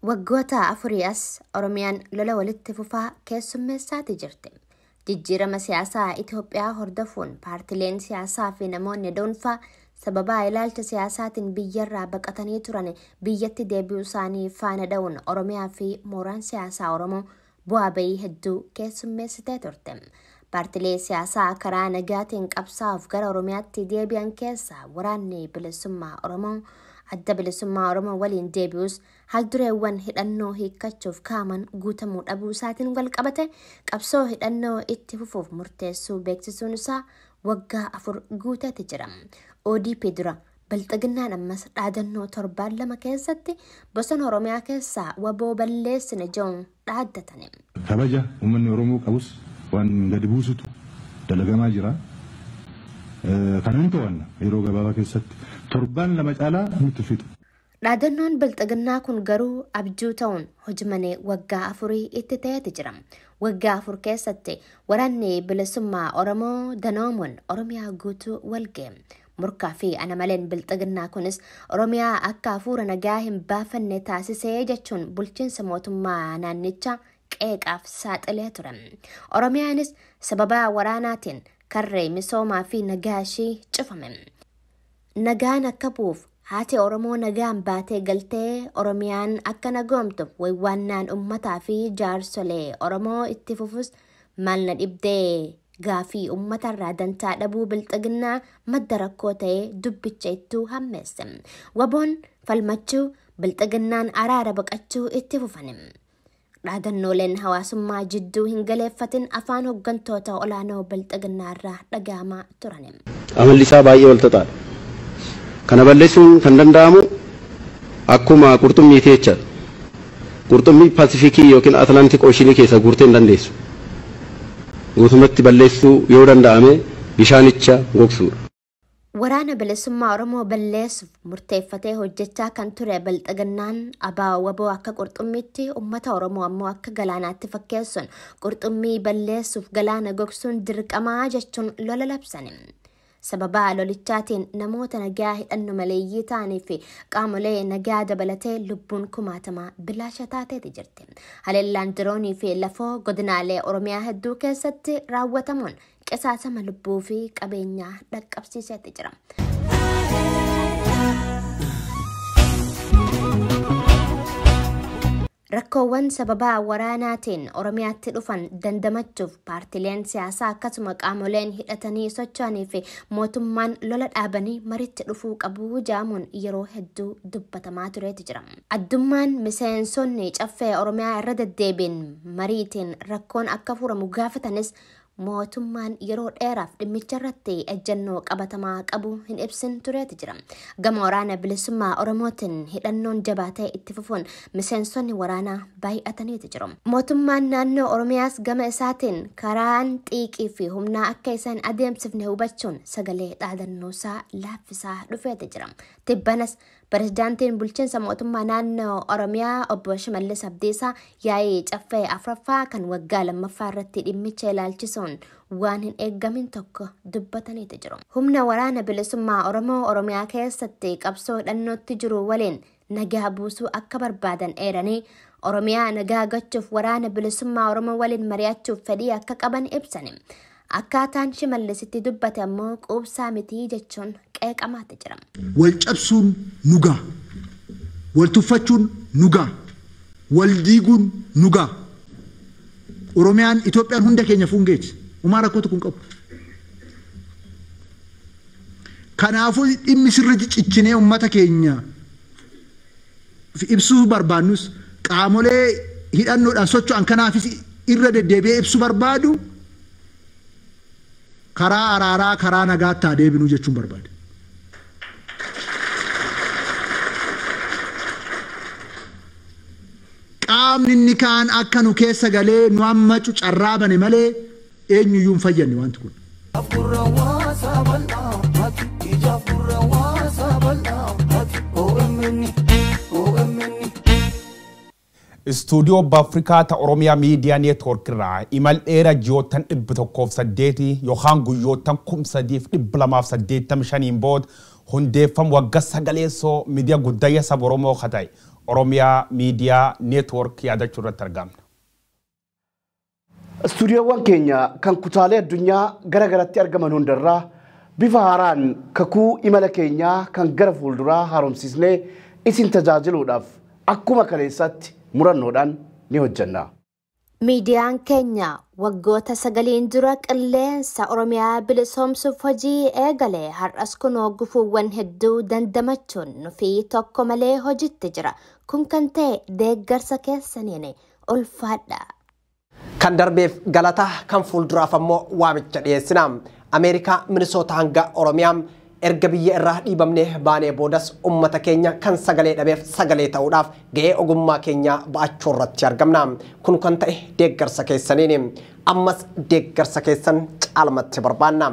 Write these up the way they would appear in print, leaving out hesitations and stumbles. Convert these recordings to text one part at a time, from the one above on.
Waggoota afurii as Oromiyaan lola walitti fufaa keessummeessaati jirti. Jijjiirama siyaasaa Itoophiyaa hordofuun paartileen siyaasaa fi namoonni dhuunfaa sababa ilaalcha siyaasaatiin biyyarraa baqatanii turan biyyatti deebi'uu isaanii faana dha'uun Oromiyaa fi mooraan siyaasaa Oromoo bu'aa bayii hedduu keessummeessitee turte. Paartilee siyaasaa karaa nagaatiin qabsaa'uuf gara Oromiyaatti deebi'an keessaa waraanni bilisummaa Oromoo adda bilisummaa Oromoo waliin deebi'us haaldureewwan hidhannoo hiikkachuuf kaaman guutamuu dhabuu isaatiin wal qabate qabsoo hidhannoo itti fufuuf murteessuu beeksisuun isaa waggaa 4 guuteeti jira. ODP dura Bilxiginnaan ammas dhaadannoo torbaan 2 keessatti bosona Oromiyaa keessaa waboo balleessine jedhuun dhaaddatani. Kabaja uummanni Oromoo qabus waan gadi buusutu dalagamaa jira. Kanan to'anna yeroo gabaabaa keessatti torbaan 2 caalaa nutti fixu. Dhaadannoon Bilxiginnaa kun garuu abjuu ta'uun hojii waggaa 4 itti ta'eeti jira. Waggaa 4 keessatti waraanni bilisummaa Oromoo danoomuun Oromiyaa guutuu walga'e. Murkaa fi ana maleen Bilxiginnaa kunis Oromiyaa akka hafuura nagaa hin baafanne taasisee jechuun bulchiinsa mootummaa naannichaa qeeqaaf saaxilee ture. Oromiyaanis sababa waraanaatiin karree misoomaa fi nagaa ishee cufame. Nagaan akka bu'uuf haati Oromoo nagaan baatee galtee Oromiyaan akka nagoomtuuf waywaannaan uummataa fi jaarsolee Oromoo itti fufus maal na dhibdee gaafii uummatarraa dantaa dhabuu Bilxiginnaa madda rakkoo ta'ee dubbicha ittuu hammeesse. Waboon falmachuu Bilxiginnaan araara baqachuu itti fufan. Dhaadannooleen hawaasummaa jidduu hin galeeffatin afaan hooggantoota olaanoo Bilxiginnaa irraa dhaga'amaa turan. Amalli isaa baay'ee wal xaxaadha. Kana balleessuun kan danda'amu akkuma qurxummii jechaadha. Qurxummii Paasifikii yookiin Atlaantik Ooshinii keessa guurtee hin dandeessu. Guutummaatti balleessuu yoo danda'ame bishaanicha gogsuudha. Waraana bilisummaa Oromoo balleessuuf murteeffatee hojjechaa kan ture Bilxiginnaan abaa waboo akka qurxummiitti uummata Oromoo ammoo akka galaanaatti fakkeessuun qurxummii balleessuuf galaana gogsuun dirqamaa jechuun lola labsan. Sababa lolichaatiin namoota nagaa hidhannu maleeyyii ta'anii fi qaamolee nagaa dabalatee lubbuun kumaatamaa bilaasha taateeti jirti. Haleellaan diroonii fi lafoo godinaalee Oromiyaa hedduu keessatti raawwatamuun qisaasama lubbuu fi qabeenyaa dhaqqabsiiseeti jira. Rakkoowwan sababa waraanaatiin Oromiyaatti dhufan dandamachuuf paartileen siyaasaa akkasuma qaamoleen hidhatanii socho'anii fi mootummaan lola dhaabanii maritti dhufuu qabu jaamuun yeroo hedduu dubbatamaa tureeti jira. Addummaan miseensonni caffee Oromiyaa irra deddeebiin mariitiin rakkoon akka furamu gaafatanis mootummaan yeroo dheeraaf dhimmicha irratti ejjennoo qabatamaa qabu hin ibsin tureeti jira. Gama waraana bilisummaa Oromootiin hidhannoon jabaatee itti fufuun miseensonni waraanaa baay'ataniiti jiru. Mootummaan naannoo Oromiyaas gama isaatiin karaan xiiqii fi humnaa akka isaan adeemsifne hubachuun sagalee dhaadannoosaa laaffisaa dhufeeti jira. Tibbanas Pirezidaantiin bulchiinsa mootummaa naannoo Oromiyaa obbo Shimallis Abdiisaa yaa'ii caffee 4ffaa kan waggaa 2ffaa irratti dhimmicha ilaalchisuun waan hin eeggamin tokko dubbataniiti jiru. Humna waraana bilisummaa Oromoo Oromiyaa keessatti qabsoo hidhannootti jiru waliin nagaa buusuu akka barbaadan eeranii Oromiyaa nagaa gochuuf waraana bilisummaa Oromoo waliin mari'achuuf fedhii akka qaban ibsani. Akkaataan Shimallisitti dubbate ammoo quubsaa mitii jechuun qeeqamaatti jira. Wal cabsuun nu ga'a. Wal tuffachuun nu ga'a. Wal diiguun nu ga'a. Oromiyaan Itoophiyaan hunda keenya fuungeeti. Umaa rakkootu kun qabu. Kanaafuu dhimmi sirriitti ciccinee uummata keenya ibsuu barbaannus qaamolee hidhannoodhaan socho'an kanaafis irra deddeebi'ee ibsuu barbaadu karaa araaraa karaa nagaatti haa deebinuu jechuun barbaade. Qaamni inni kaan akka nu keessa galee nu hammacu carraa bane malee eenyuyyuu hin fayyadne wanti kun. Istuudiyoo Afrikaa ta Oromiyaa Miidiyaa Neetwoork irraa imal dheeraa ji'oottan 108 yookaan guyyoottan 3285 booda Hundeeffam waggaa sagaleessoo miidiyaa guddayya saba Oromoo ka ta'e Oromiyaa Miidiyaa Neetwoork yaadachuu irratti argamna. Istuudiyoowwan keenya kan kutaalee addunyaa gara garatti argaman hundarraa bifa haaraan kakuu imala keenyaa kan gara fuulduraa haaromsisnee isin tajaajiluudhaaf akkuma kaleessaatti murannoodhaan ni hojjenna. Miidiyaan keenya waggoota 9 dura qilleensa Oromiyaa bilisoomsuuf hojii eegale har'as kunoo gufuuwwan hedduu dandamachuun nufii tokko malee hojiitti jira. Kun kan ta'e deeggarsa keessaniin ulfaadha. Kan darbeef galata kan fuulduraaf ammoo waamicha dhiyeessina. Ameerikaa Minisoota hanga Oromiyaa erga biyya irraa dhiibamnee baanee boodas uummata keenya kan sagalee dhabeef sagalee ta'uudhaaf ga'ee ogummaa keenya ba'achuu irratti argamna. Kun kan ta'e deeggarsa keessaniin. Ammas deeggarsa keessan caalmatti barbaanna.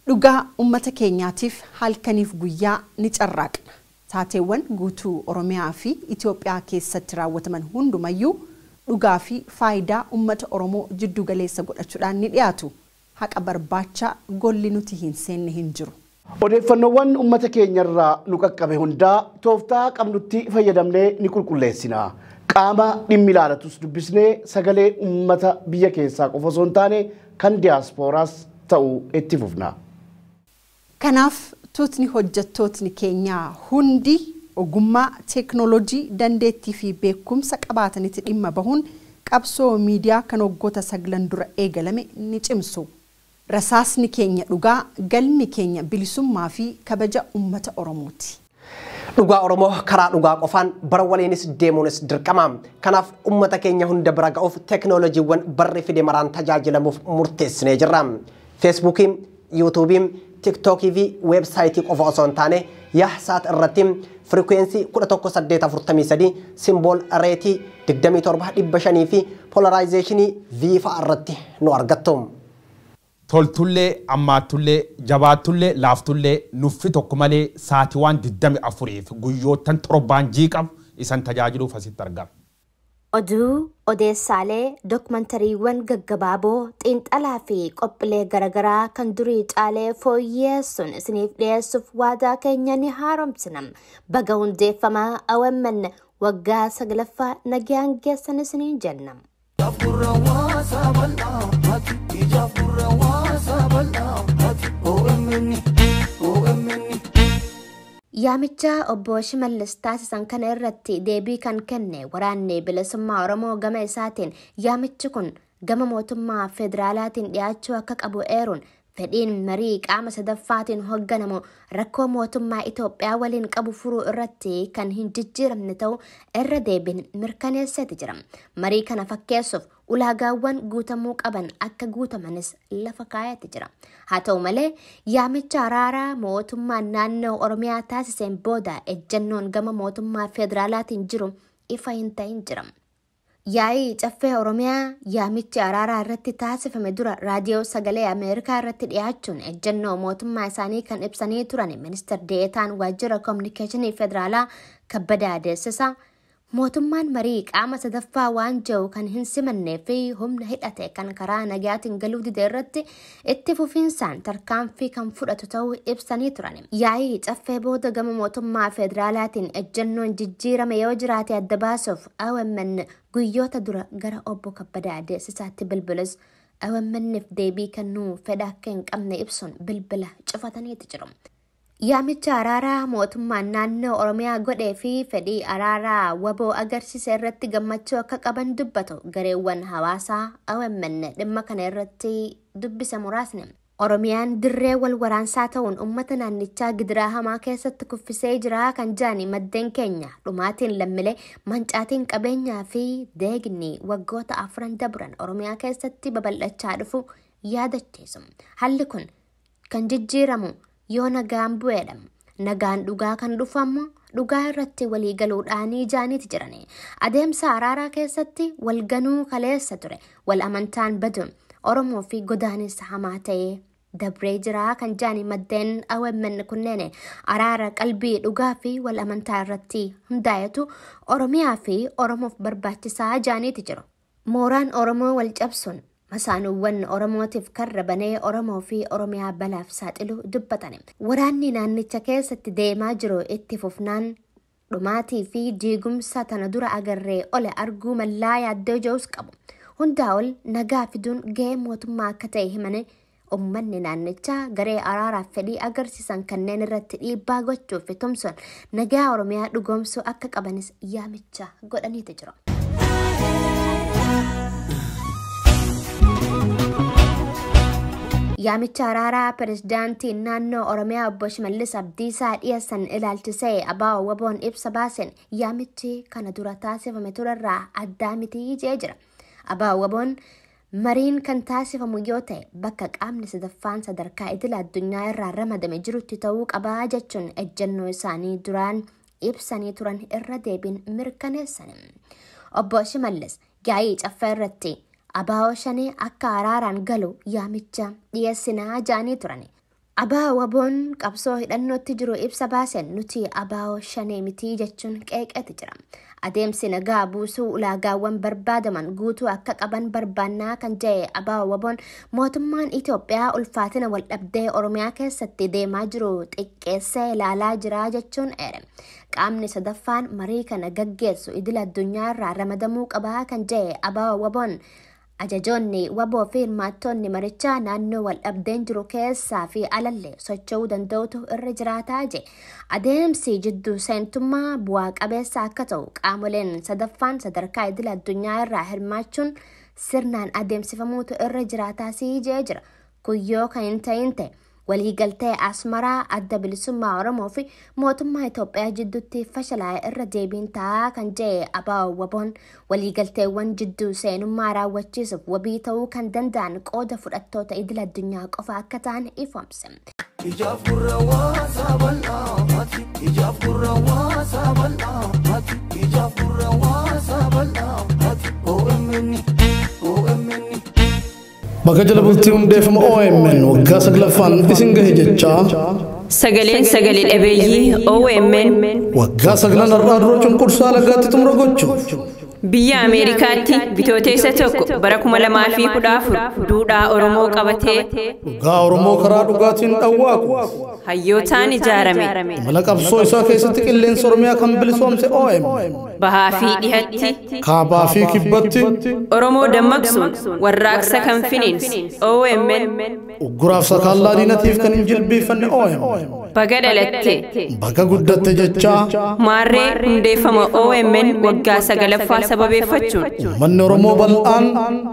Dhugaa uummata keenyaatiif halkaniif guyyaa ni carraaqna. Taateewwan guutuu Oromiyaa fi Itoophiyaa keessatti raawwataman hundumayyuu dhugaa fi faayidaa uummata Oromoo jiddu galeessa godhachuudhaan ni dhiyaatu. Haqa barbaacha golli nuti hin seenne hin jiru. Odeeffannoowwan uummata keenyarraa nu qaqqabe hundaa tooftaa qabnutti fayyadamnee ni qulqulleessina. Qaama dhimmi ilaalatus dubbisnee sagalee uummata biyya keessaa qofa osoo hin taane kan diyaaspooraas ta'uu itti fufna. Kanaaf tuutni hojjettootni keenyaa hundi ogummaa teeknooloojii dandeettii fi beekumsa qabaatanitti dhimma bahuun qabsoo miidiyaa kan waggoota 9 dura eegalame ni cimsu. Rasaasni keenya dhugaa, galmi keenya bilisummaa fi kabaja uummata Oromooti. Dhugaa Oromoo karaa dhugaa qofaan bara waliinis deemuunis dirqama. Kanaaf uummata keenya hunda bira ga'uuf teeknooloojiiwwan barri fide maraan tajaajilamuuf murteessinee jirra. Feesbuukiin, Yuutuubiin, Tiiktookii fi weebsaayitii qofa osoo hin taane Yahsaat irratti firikweensii 11843 simbool reetii 275 fi polaraayizeeshinii viifa irratti nu argattu. Toltullee, ammaatullee, jabaatullee, laaftullee nuffi tokko malee saatiiwwan 24 guyyoottan 7 jiiqaaf isan tajaajiluuf asitti argama. Oduu, odeessaalee, dookumantariiwwan gaggabaaboo, xiinxalaa fi qophiilee garaagaraa kan durii caalee fooyyeessuun isiniif dhiyeessuuf waadaa keenya ni haaromsina. Baga hundeeffamaa OMN waggaa 9ffaa nagaan geessan isiniin jenna. Yaamicha obbo Shimallis taasisan kana irratti deebii kan kenne waraanni bilisummaa Oromoo gama isaatiin yaamichi kun gama mootummaa federaalaatiin dhiyaachuu akka qabu eeruun fedhiin marii qaama sadaffaatiin hoogganamu rakkoo mootummaa Itoophiyaa waliin qabu furuu irratti kan hin jijjiiramne ta'uu irra deebiin mirkaneesseeti jira. Marii kana fakkeessuuf ulaagaawwan guutamuu qaban akka guutamanis lafa kaa'eeti jira. Haa ta'u malee yaamicha araaraa mootummaan naannoo Oromiyaa taasiseen booda ejjennoon gama mootummaa federaalaatiin jiru ifa hin ta'in jira. Yaa'ii caffee Oromiyaa yaamichi araaraa irratti taasifame dura raadiyoo sagalee Ameerikaa irratti dhiyaachuun ejjennoo mootummaa isaanii kan ibsanii turan ministeer Deetaan waajjira koominikeeshinii federaalaa Kabbadaa Deessisaa mootummaan marii qaama sadaffaa waan jiru kan hin simannee fi humna hidhate kan karaa nagaatiin galuu dide irratti itti fufiinsaan tarkaanfii kan fudhatu ta'uu ibsanii turan. Yaa'ii caffee booda gama mootummaa federaalaatiin ejjennoon jijjiirame yoo jiraate adda baasuuf OMN guyyoota dura gara obbo Kabbadaa Deessisaatti bilbilus OMN'if deebii kennuu fedha akka hin qabne ibsuun bilbila cufataniitu jiru. Yaamicha araaraa mootummaan naannoo Oromiyaa godhee fi fedhii araaraa waboo agarsiise irratti gammachuu akka qaban dubbatu gareewwan hawaasaa OMN dhimma kana irratti dubbise muraasni. Oromiyaan dirree wal waraansaa ta'uun uummata naannichaa gidiraa hamaa keessatti kuffisee jira kan jedhan maddeen keenya dhumaatiin lammiilee mancaatiin qabeenyaa fi deegni waggoota 4 dabran Oromiyaa keessatti babal'achaa dhufu yaadachiisu. Haalli kun kan jijjiiramu yoo nagaan bu'eedha. Nagaan dhugaa kan dhufu ammoo dhugaa irratti walii galuudhaan ijaaniiti jiran. Adeemsa araaraa keessatti walganuu kaleessa ture. Wal amantaan baduun Oromoo fi godaanisa hamaa ta'ee dabree jira kan jedhan maddeen OMN kunneen araara qalbii dhugaa fi wal amantaa irratti hundaa'etu Oromiyaa fi Oromoof barbaachisaa jaaniiti jiru. Mooraan Oromoo wal cabsuun Masaanuuwwan Oromootiif karra banee Oromoo fi Oromiyaa balaaf saaxilu dubbatan. Waraanni naannicha keessatti deemaa jiru itti fufnaan dhumaatii fi diigumsa tana dura agarree ole arguu mallaa yaaddoo jiruus qabu. Hundaa ol nagaa fiduun gahee mootummaa akka ta'e himane uummanni naannichaa garee araaraaf fedhii agarsiisan kanneen irratti dhiibbaa gochuu fi tumsuun nagaa Oromiyaa dhugoomsuu akka qabanis yaamicha godhaniitu jiru. Yaamicha araaraa pirezidaantiin naannoo Oromiyaa obbo Shimallis Abdiisaa dhiyeessan ilaalchisee ABO WBO'n ibsa baaseen yaamichi kana dura taasifame turerraa addaa mitii jee jira. ABO WBO'n mariin kan taasifamu yoo ta'e bakka qaamni sadaffaan sadarkaa idil addunyaa irraa ramadame jirutti ta'uu qabaa jechuun ejjennoo isaanii duraan ibsanii turan irra deebiin mirkaneessan. Obbo Shimallis yaa'ii caffee irratti ABO shanee akka araaraan galu yaamicha dhiyeessinaa jaanii turan. ABO WBO'n qabsoo hidhannootti jiru ibsa baaseen nuti ABO shanee mitii jechuun qeeqeeti jira. Adeemsi nagaa buusuu ulaagaawwan barbaadaman guutuu akka qaban barbaannaa kan jedhe ABO WBO'n mootummaan Itoophiyaa ulfaatina waldhabdee Oromiyaa keessatti deemaa jiru xiqqeessee ilaalaa jira jechuun eere. Qaamni sadaffaan marii kana gaggeessu idil addunyaa irraa ramadamuu qabaa kan jedhe ABO WBO'n ajajoonni WBO fi hirmaattonni marichaa naannoo waldhabdeen jiru keessaa fi alallee socho'uu danda'utu irra jiraataa je. Adeemsi jidduu seentummaa bu'aa qabeessa akka ta'u qaamoleen sadaffaan sadarkaa idil addunyaa irraa hirmaachuun sirnaan adeemsifamuutu irra jiraataa sii jee jira. Kuyyoo kan hin ta'in ta'e waliigaltee Asmaraa adda bilisummaa Oromoo fi mootummaa Itoophiyaa jidduutti fashalaa'e irra deebiin ta'aa kan jedhe ABO WBO'n waliigalteewwan jidduu seenummaa raawwachiisuuf wabii ta'uu kan danda'an qooda fudhattoota idil addunyaa qofa akka ta'an ifoomse. Ijaaf gurra waasaa bal'aa mati. Ijaaf gurra waasaa bal'aa mati. Ijaaf gurra waasaa bal'aa mati. OMN OMN. Bakka jala bultii hundeeffama OMN waggaa 9ffaan isin gahe jechaa Sagaleen sagalee dhabeeyyii OMN waggaa 9 har'aa dura cunqursaa lagaatti xumura gochuuf biyya Ameerikaatti bitootessa 1 bara 2014 duudhaa Oromoo qabatee dhugaa Oromoo karaa dhugaatiin dhawwaaqu hayyootaan ijaarame mala qabsoo isaa keessatti qilleensa Oromiyaa kan bilisoomse OMN bahaa fi dhihatti kaabaa fi kibbatti Oromoo dammaqsuun warraaqsa kan finiinse OMN ugguraaf sakaallaa diinatiif kan hin jilbeeffanne OMN baga dhalatte baga guddatte jechaa maarree hundeeffama OMN waggaa 9ffaa sababeeffachuun uummanni Oromoo bal'aan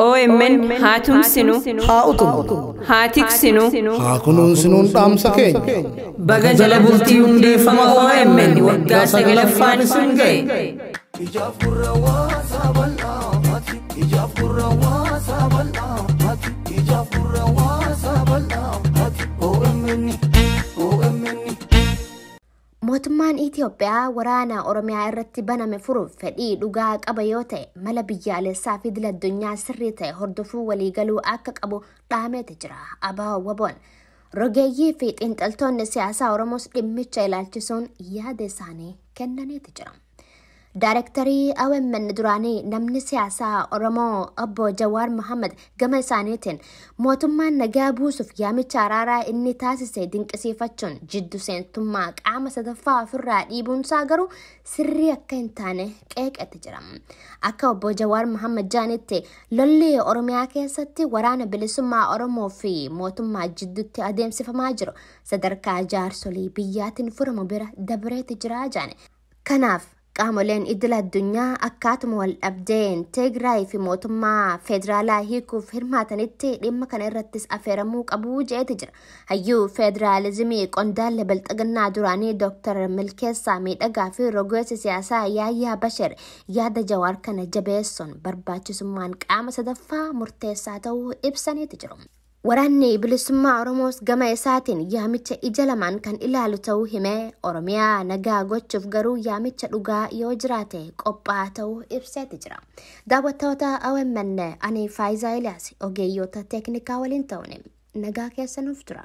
OMN haa tumsinu haa utubnu haa tiksinu haa kunuunsinuun dhaamsa keenya baga jala bultii hundeeffama OMN waggaa 9ffaan isin gahe. Ijaaf gurra waasaa bal'aa mati. Ijaaf gurra waasaa bal'aa mati. Ijaaf gurra waasaa bal'aa mati. OMN OMN. Mootummaan Itoophiyaa waraana Oromiyaa irratti baname furuuf fedhii dhugaa qaba yoo ta'e mala biyyaalessaa fi idil addunyaa sirrii ta'e hordofuu waliigaluu akka qabu dhaameeti jira. ABO WBO'n rogeeyyii fi xiinxaltoonni siyaasaa Oromoos dhimmicha ilaalchisuun yaada isaanii kennaniiti jira. Daarektarii OMN duraanii namni siyaasaa Oromoo obbo Jawaar Mohaammed gama isaaniitiin mootummaan nagaa buusuuf yaamicha araaraa inni taasise dinqisiifachuun jiddu seentummaa qaama sadaffaa ofirraa dhiibuunsaa garuu sirrii akka hin taane qeeqetti jira. Akka obbo Jawaar Mohaammed jaanitti lolli Oromiyaa keessatti waraana bilisummaa Oromoo fi mootummaa jidduutti adeemsifamaa jiru sadarkaa jaarsolii biyyaatiin furamu bira dabreeti jira jaane. Kanaaf qaamoleen idil addunyaa akkaatuma wal dhabdeen Tigraay fi mootummaa federaalaa hiikuuf hirmaatanitti dhimma kana irrattis affeeramuu qabu jeeti jira. Hayyuu federaalizimii qondaalli bilxiginnaa duraanii Dr. Milkeessaa Miidhagaa fi rogeessi siyaasaa Yaayyaa Bashir yaada Jawaar kana jabeessuun barbaachisummaan qaama sadaffaa murteessaa ta'uu ibsaniiti jiru. Waraanni bilisummaa Oromoos gama isaatiin yaamicha ija lamaan kan ilaalu ta'uu himee Oromiyaa nagaa gochuuf garuu yaamicha dhugaa yoo jiraate qophaa'aa ta'uu ibseeti jira. Daawwattoota OMN ani Faayizaa Iliyaas ogeeyyoota teeknikaa waliin ta'uun nagaa keessa nuuf tura.